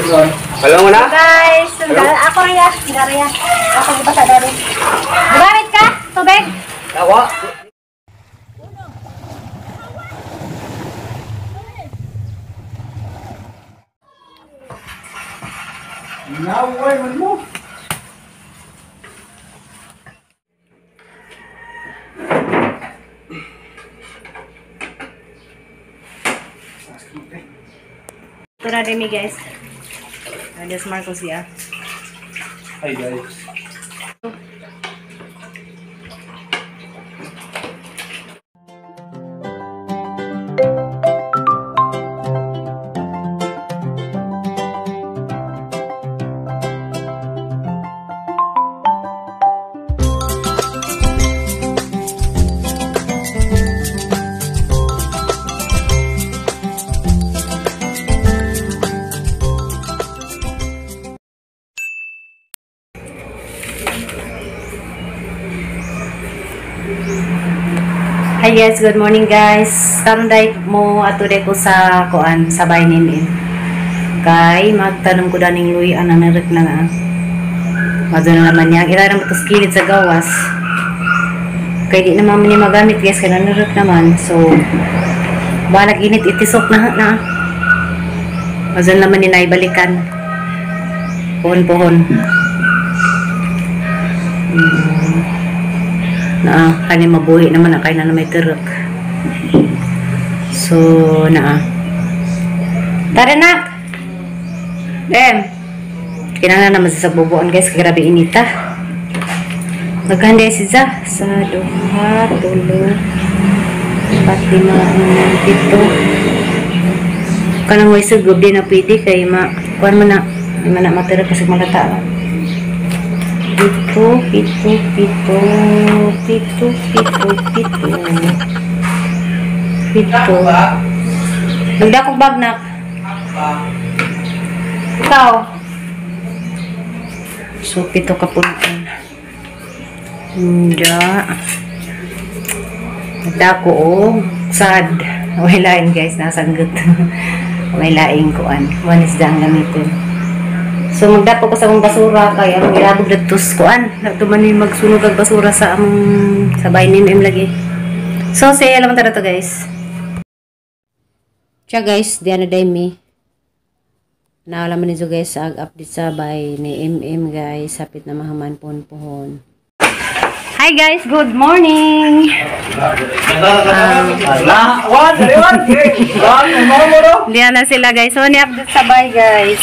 Alam mo na? Guys, ako rin ya. Dari ya. Ako gibasa dari. Gamit ka? Tubig? Tawa. Naway man mo. Ito na din guys. This Marcos ya. Hi guys. Hi guys, good morning guys. Karon day mo ato day ko sa kuan sa bahay ni. Kay magtanom ko daning luy anang narik na nga. Madto na naman niya. Ira naman tos kilid sa gawas. Kay di naman ni magamit guys kay narik naman. So balag init itisok na na. Madto na naman ni naibalikan. Pohon-pohon. Na kani mabuhi naman na kay na may tirok. So naa. Tara nak. Dem. Kinahanglan naman sa bubuan guys, kay grabe inita. Maghanda si Za sa duha, tulo, 4, 5, 6, 7. Kanang way sugob di na pwede kay ma kuan man na, di man na matira kasi malata. Pito, pito, pito, pito, pito, pito, pito. Nagdakog bag nak. Ikaw. So, pito ka punuan. Hindi. Nagdako o. Sad. May laing guys. Nasanggot. May laing kuan. One is ang gamitin. So, magdapo ko sa akong basura kay ang gilabog datos kuan. Nagtuman ni magsunog ang basura sa among sa bahay ni MM lagi. So, say alam ta to guys. Tiya guys, di ana day mi. Naalaman niyo guys ag update sa bahay ni MM guys, sapit na mahaman pohon-pohon. Hi guys, good morning. Di ana sila guys. So, ni update sa bahay guys.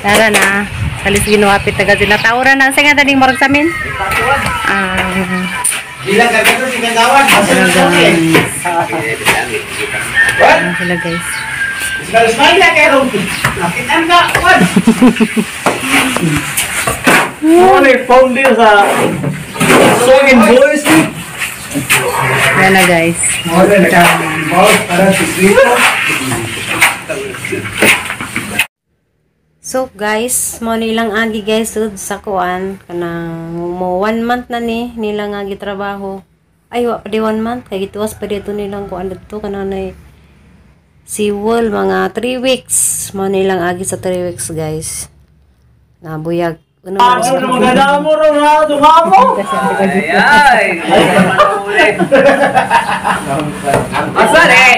Tara na. Salis ginuapit na kasi natawra na. Sige nga daling marag sa amin. Bilang ka dito si Gandawan. Ano sila guys. Phone din sa song voice. Yan na guys. So guys, mo nilang agi guys sud sa kuan kanang mo 1 month na ni nilang agi trabaho. Ay wa pa di 1 month kay gituwas pa dito nilang kuan didto kanang nay siwol mga 3 weeks. Mo nilang agi sa 3 weeks guys. Nabuyag ano mo ro dumamo. Ay ay. Asa eh?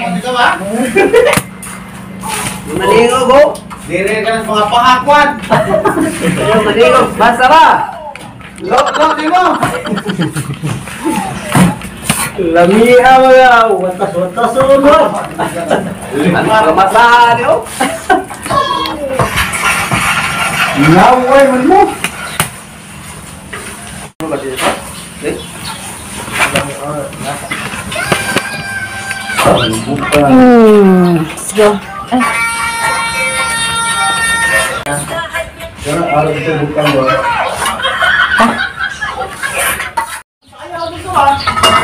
Maligo go. Dire ka ng mga pangakwan. Maligo, basta ba? Lok di mo. Lamia mga watas-watas ulo. Ano masahan yo? Naway man mo. Let's go.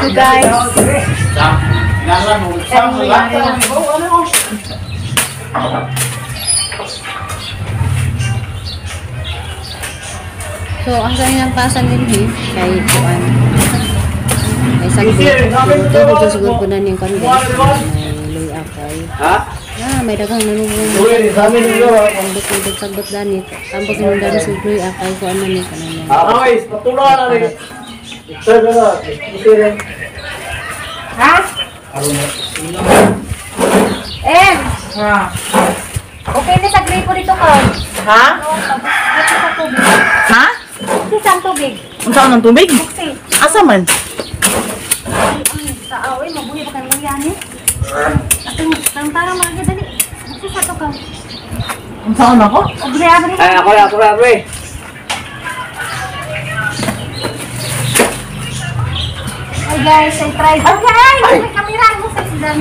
So guys, so asa nilang pasan din hi kay kuan. May sagot. Ito siguro ko na niyang kuan guys. May luy akay. Ha? Na, may daghang nanubong. Uy, sa amin nila. Tambot tambot dani. Tambot nung dani sa luya kay ko ano ni kanang. Ay, patula na rin. Ito na. Ito na. Ha? Eh, Ha? okay na sa gripo dito ka. Ha? Buksi sa tubig. Ha? Buksi sa tubig. Unsa ng tubig? Buksi. Asa man? Sa away, mabuhi pa kang luya ni. Atong tantara mga dali. Buksi sa to ka. Unsa ako? Obre abre. Ay, ako na, ako na, pre. Hi guys, I tried. Okay, may kamera mo sa sidan.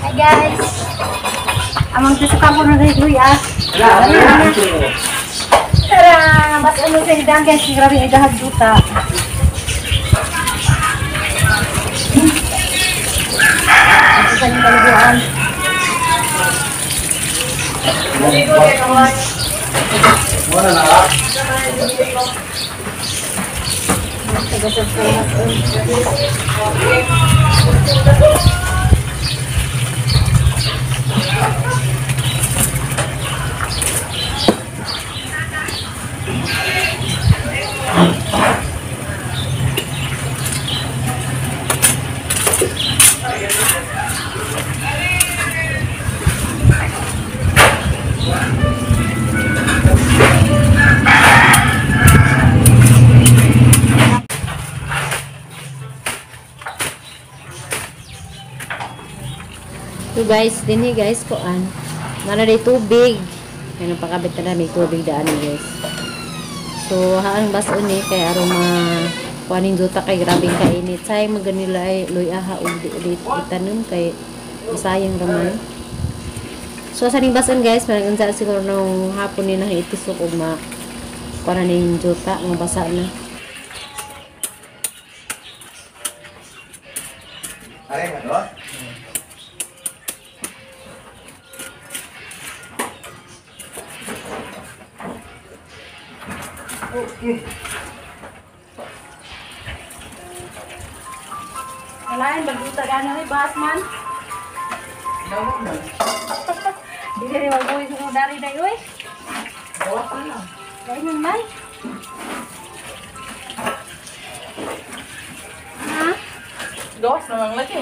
Hi guys. Amang tusukan ko na rin luya. Wala, wala. Tara, mas ano sa hidan guys, grabe ay dahag duta. Ito sa inyong kaliguan. Wala na. So guys, dinhi guys kuan. Mana day tubig. Kaya pakabit na may tubig daan guys. So haang bason ni kay aron ma kuaning duta kay grabing kainit. Sayang maganila ay luya ha og di ulit itanom kay sayang raman. So sa ning bason guys, parang unsa siguro nung hapon ni na itisok og ma kuan ning duta nga basa na. Ay, ano? Wala, magduta ka na bas man. Dili rin magbuhi sa dari day oy. Dahil man. Ha? Gawas na lang lagi.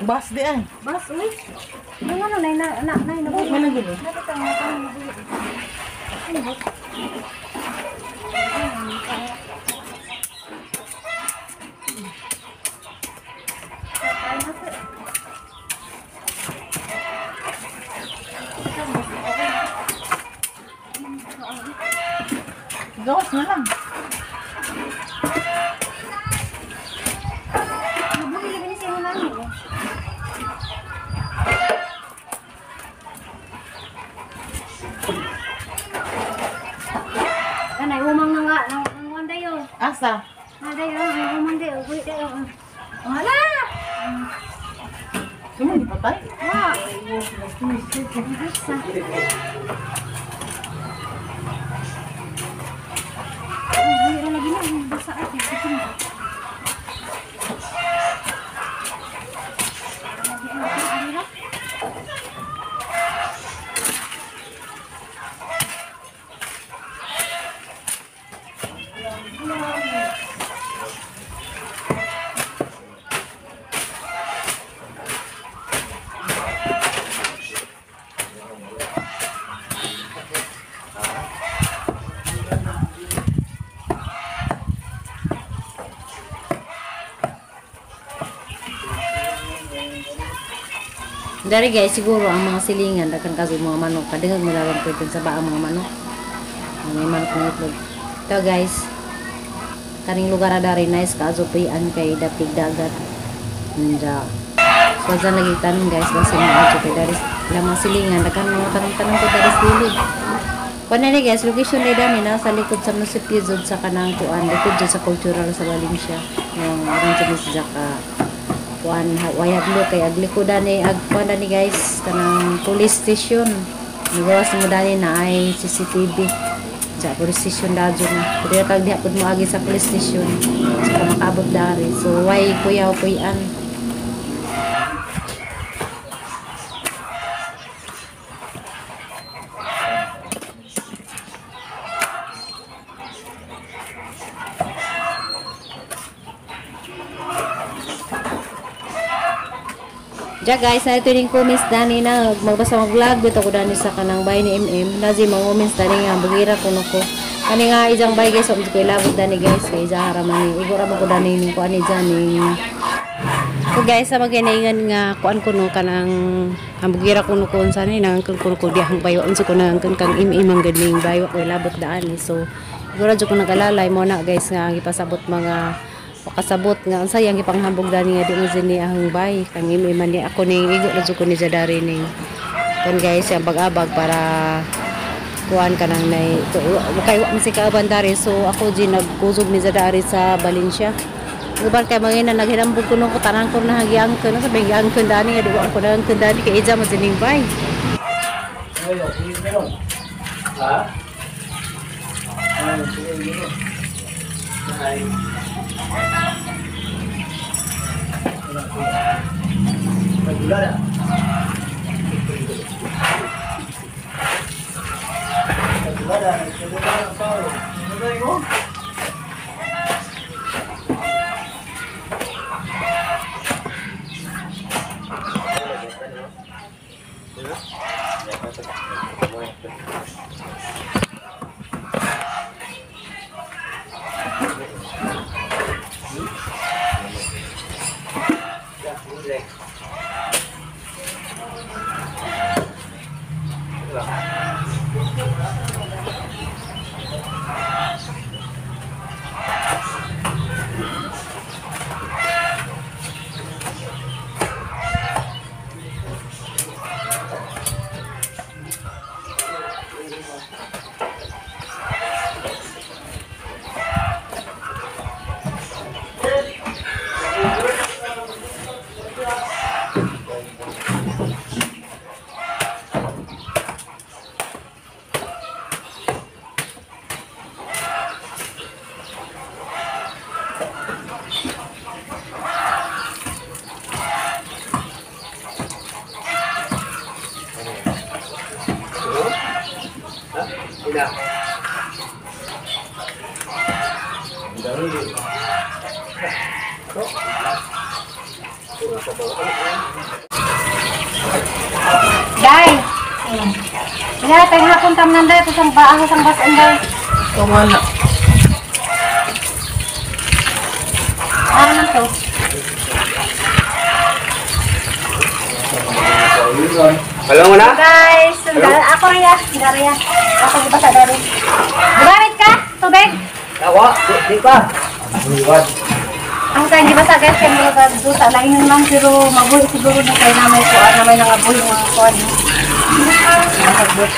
Bas di ay. Bas uy. Ano ano nay na na nay na. May nagulo. Nakita mo ang mabuhi. Ano ba? Gawas na lang. Mabuhi lagi ni siya nani. Anay umang na nga nang ang dayo. Asa? Na dayo, ang umang dayo, uy dayo. Wala. Sumo di patay. Wa. Ay, lagi na basa ay ito na. Dari guys, siguro ang mga silingan, daghan kasi mga manok. Kadaghan mo lang pwede sa ba ang mga manok. Ang may manok ng itlog. Ito guys, kaning lugar na dari nice kaazupian kay dapig dagat. Nja. So dyan lagi tanong guys, basta mga adyo kay dari lang mga silingan, daghan mga tanong-tanong ko dari silid. Kuan na guys, location ni dani na sa likod sa munisipyo jud sa kanang kuan, likod jud sa cultural sa Valencia. Yung aron sa Jaka. Kuan wayaglo kay aglikodan ni ag kuan ni guys kanang police station. Nigawas mo dani na ay CCTV. Sa police station dadyo na. Pero tag diha pud mo agi sa police station. So makaabot dari. So why kuya kuyan? Ja guys, na ito yung comments dani na magbasa mag vlog dito ko dani sa kanang bay ni MM. Nazi mga comments dani nga bugira kuno ko. Kani nga isang bay guys, ko ilabot dani guys kay isa haraman ni igora man ko dani ning kuan ni dyan. So guys, sa maginaingan nga kuan kuno kanang ambugira kuno ko unsa ni nangangkon kuno ko dihang bayo unsa ko nangangkon kang MM ang ganing bayo ko ilabot dani. So igora jud ko nagalalay mo na guys nga ang ipasabot mga makasabot nga unsa yang gipanghambog dani nga di mo ni ahong bay kang imi man ni ako ning igo ra jud ko ni Jadari ning kon guys ang bag-abag para kuan kanang nay kay wa man si kaaban dari so ako di nagkusog ni Jadari sa Valencia uban kay mangina naghinambog kuno ko tanan ko na giangkon sa giangkon dani nga di wa ko nangangkon dani kay ija mo sining bay. Ha? Ay, Day. Wala tayo hapon tam nanday to sang baa sang basan day. Wala. Ano to? Alam mo na? Guys, ako riya, dariya. Ako di ba sa dari. Gumamit ka? Tubig? Tawa, di pa. Ang kaya di ba sa guys, kaya mga dusa lain lang pero mabuhi siguro na kay namay ko, namay nangabuhi mga kuan. Nakagbot.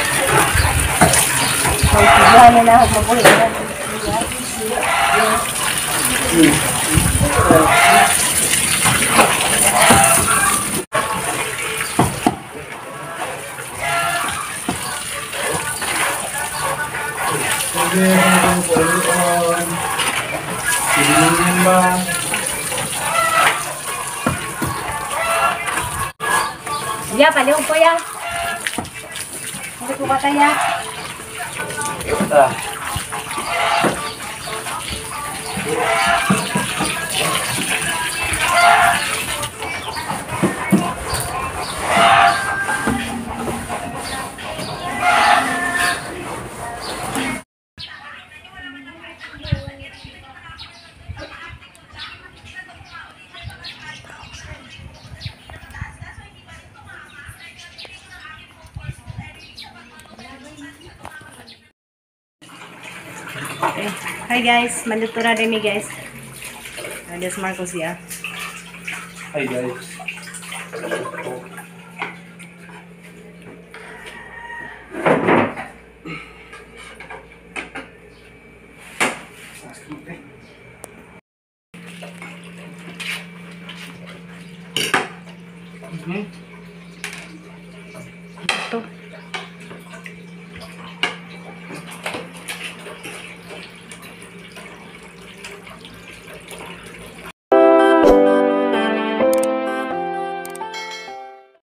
So, siguro na mabuhi. Ya, palihog ko ya. Hindi ko kataya. Hi guys, maluto na din guys. Adios Marcos ya. Hi guys.